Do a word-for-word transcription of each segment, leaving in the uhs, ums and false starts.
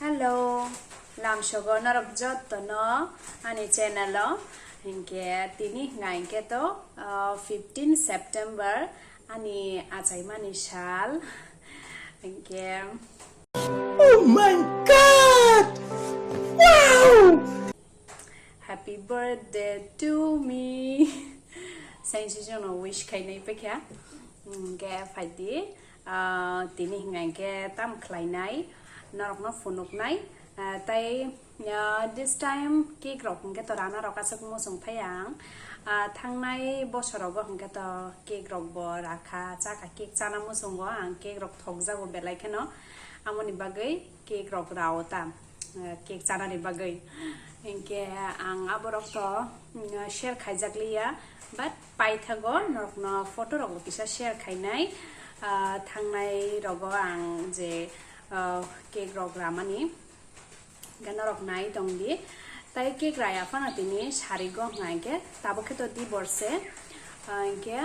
Hello, lamsogo norok jotto no ani channel o. Hinkhe tini hwnka hinkhe to, ah, fifteen September, ani achaimani sal. Hinkhe Oh my God! Wow! Happy birthday to me. Sainsi jono wish khainai pekha. Hinkhe phaidi, ah, tini hwnka hinkhe tam khlainai, norokno phunuknai, ah, tai, ah, this time cake rok hinkhe to rana rok aswk muchung phai ang. Ah, thangnai bosorogo hinkhe to cake rok bo rakha, chakha cake chana muchungo ang, cake rok thokjago belai kheno, amoni bagwi cake rok rao ta, eh, cake chanani bagwi. Hinkhe ang aborok to, mm, share khaijak liya, but paithago norokno photo rok bo kisa share khainai, ah, thangnai rogo ang je, ah, cake rok ramani. Hinkhe norok nai tongdi. Tai cake raya phano tini sarigo hwnka hinkhe tabuk khe to dibor se. Ah, hinkhe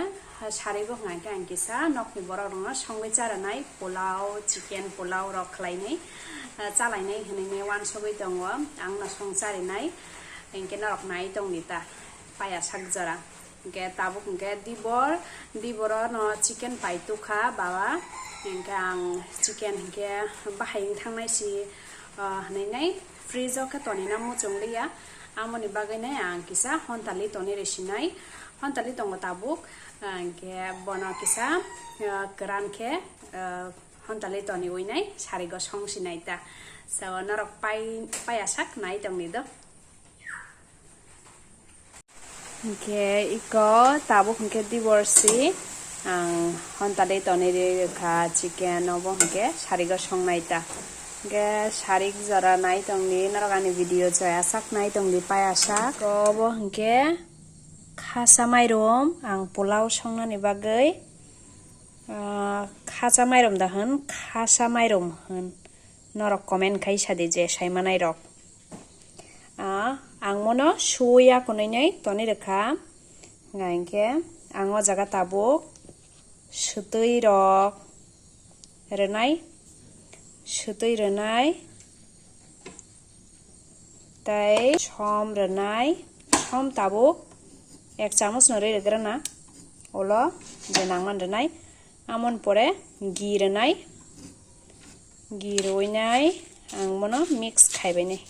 sarigo hwnka hinkhe ang kisa nokni borok rokno songwi charanai, pulao, chicken pulao rok khlainai, ah, chalainai hinwi wansugwi tongo. Ang no song charinai, hinkhe norok nai tongdi ta paya sak jora. Hinkhe tabuk hinkhe dibor, diboro no chicken pai tukha baba. Hinkhe ang chicken hinkhe bahai wng thangnai si, ah, hinwi nai fridge o khe tonina muchung liya. Amoni bagwi nai ang kisa hontali toni rw sinai. Hontali tongo tabuk, ah, hinkhe bono kisa, ah, kwran khe, ah, hontali toniwi nai sarigo song sinai ta. So norok pai, paya sak nai tongdi do. Hinkhe iko tabuk hinkhe dibor si ang hontali tonwi rw kha chicken, obo hinkhe sarigo songnai ta. Hinkhe sarik jora nai tongdi, norok ani video chaya sak nai tongdi paya sak. Iko obo hinkhe khasa mairum ang pulao songnani bagwi, ah, khasa mairum da hwn, khasa mairum hwn. Norok comment khai sadi je sai manai rok. Ah, ang mono suya kunui toni rwkha. Hinkhe ang o jaga tabuk swtwi rok rwnai, swtwi rwnai tei som rwnai, som tabuk ek chamus no rwi rwgrana ulo je nangman rwnai. Amoni pore ghee rwnai, ghee rwinai ang bono mix khaibainai.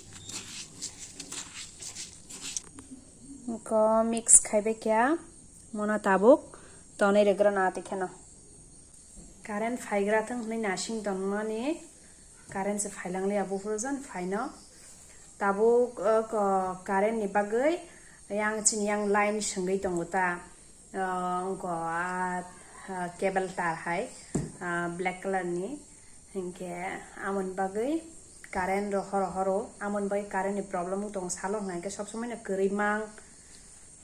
Iko mix khaibai khe mono tabuk tonwi rwgrana twi kheno. Current phaigra thwng hwnwi nasing tongmani, current se phailang liya buphuru jon phaino. Tabuk, uh, ko-, current ni bagwi yang chini yang line swngwi tongo ta. Uh, wngkha, ah, ah, cable tar hai, ah, black colour ni. Hinkhe amoni bagwi current rohor rohoro, amoni bagwi current ni problem wng tongo salo, hinkhe sob somoi no kwrwi mang.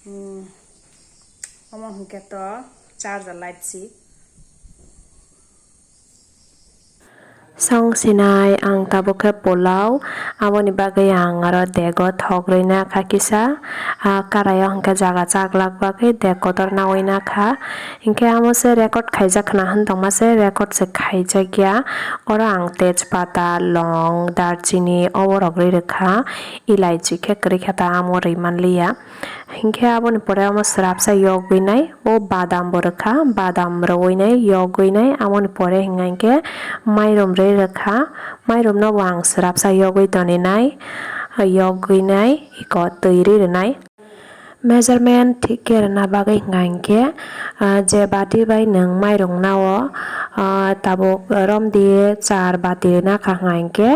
Hmm, omo hinkhe to charger light si. Song sinai ang tabuk khe pulao, aboni bagwi ang aro dego thok rwina kha kisa, ah, karai o hinkhe jaga chaklak bagwi dek kotor nawi nakha, hinkhe amo se record khaijak khna hwn tongma se record se khaijakya, oro ang tejpata, long, darchini oborok rwi rwkha, elaichi khe kwrwi khe ta amo rwi manliya. Hinkhe aboni pore omo swrapsa yogwi nai, o badam bo rwkha, badam rwwi nai, yogwi nai, aboni pore hinkha hinkhe mairum rwi rwkha, mairumno bo ang swrapsa yogwi toni nai, yogwi nai, eko twi rwi rwnai. Measurement thik khe rwna bagwi hinkha hinkhe, ah, je bati bai nwng mairum nao, ah, tabuk romdi char bati rwna kha hinkha hinkhe,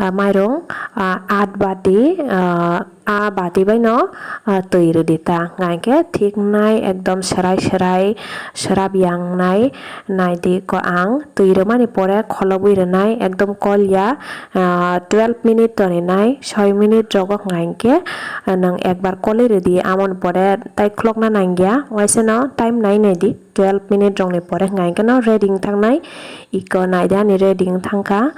ah, mairum, ah, aat bati, ah, A bati bai no, ah, twi rwdi ta. Hinkhe thik nai ekdom swrai swrai swrap yang nai, nai di ko ang twi rwmani pore kholobwi rwnai ekdom kol ya, ah, twelve minute toni nai, soi minute rogo hinkhe, ah, nwng ekbar kolwi rwdi, amoni pore tai khulokna nangya, waisa no time nai nai di. Twelve minute rokni pore hwnka hinkhe no ready wng thang nai. Iko naidi ani ready wng thang kha.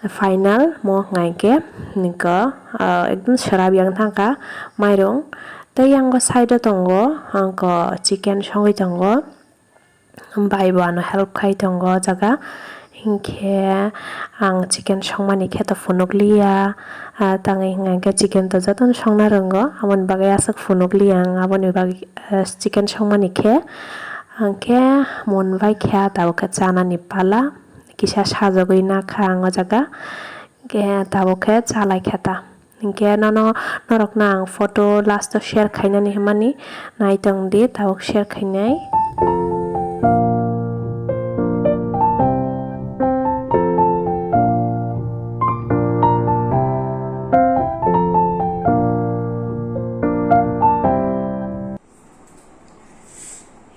Final mo hwnka hinkhe niko, ah, ekdom swrap yang thang kha mairung. Tei yang o side o tongo, ang ko chicken songwi tongo. Bai bo ano help khai tongo o jaga. Hinkhe ang chicken songmani khe to phunukliya, ah, tangwi hwnka hinkhe chicken to jotono songna rwngo, aboni bagwi aswk phunukliya ang, aboni bagwi, ah, chicken songmani khe. Hinkhe monbai khe tabuk khe chanani pala, kisa sajagwi nakha ang o jaga, hinkhe tabuk khe chalaikha ta. Hinkhe nono, norokno ang photo last o share khainani hwnmani, naitong di, tabuk share khainai.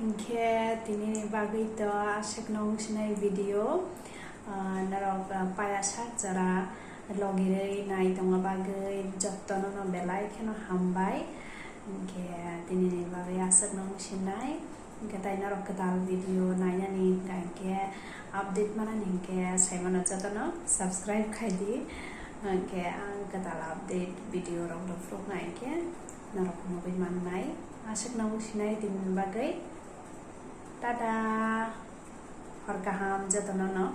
Hinkhe tini bagwi to aswkno wngsinai video, ah, norok, ah, paya sak jora logirwi nai tongna bagwi jotono no belai kheno hambai. Hinkhe tini bagwi aswkno wngsinai, hinkhe tai norok kwtal video nainani hinkhe update manani hinkhe saimano jotono subscribe khaidi, hinkhe ang kwtal update video rok rw phunuknai hinkhe norok nugwi mannai. Aswkno wngsinai tini bagwi. Tata. Hor kaham jotono no.